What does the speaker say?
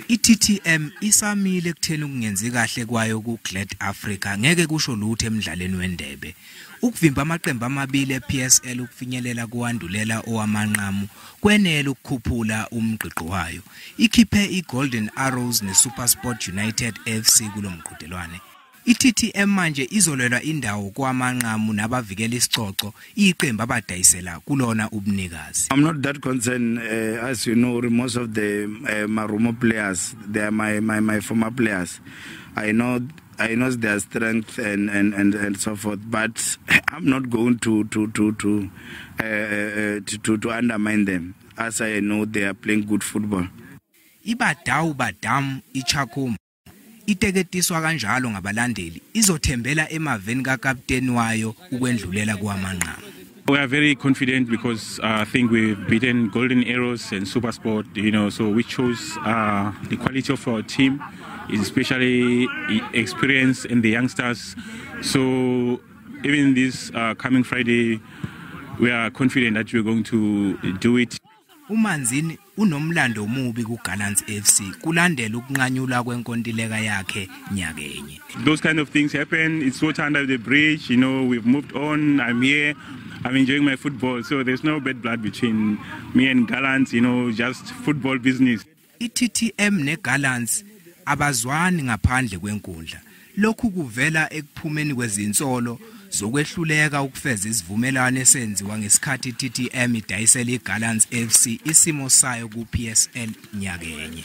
I-TTM isamile ekutheni ukungenzi kahle kwayo ku-GladAfrica ngeke kusho lutho emdlalweni wendebe. Ukuvimba amaqembu amabili e-PSL ukufinyelela kuwandulela owamanqamu kwenele ukukhuphula umgqigqo wayo. Ikhiphe i-Golden Arrows ne-SuperSport United FC kulo mqhudelwane. I-TTM manje izolwelwa indawo kwamanqamu nabavikela isicoco, iqembu abadayisela kulona ubunikazi. I'm not that concerned. As you know, most of the Marumo players, they are my former players. I know their strength and so forth, but I'm not going to undermine them, as I know they are playing good football. Ibadawu badam iTshakhuma iteketiswa kanjalo ngabalandeli, izothembela emaveni kakapteni wayo ukwendlulela kwamanqamu. We are very confident because I think we've beaten Golden Arrows and SuperSport, so which shows the quality of our team, especially experience in the youngsters. So even this coming Friday, we are confident that we're going to do it. UManzini unomlando omubi kuGallants FC kulandela ukunqanyulwa kwenkontileka yakhe nyakenye. Those kind of things happen. It's water under the bridge. We've moved on. I'm here. I'm enjoying my football. So there's no bad blood between me and Gallants, just football business. I-TTM neGallants abazwani ngaphandle kwenkundla. Lokhu kuvela ekuphumeni kwezinsolo zokwehluleka ukufeza isivumelwano esenziwa ngesikhathi i-TTM idayisela iGallants FC isimo sayo ku-PSL nyakenye.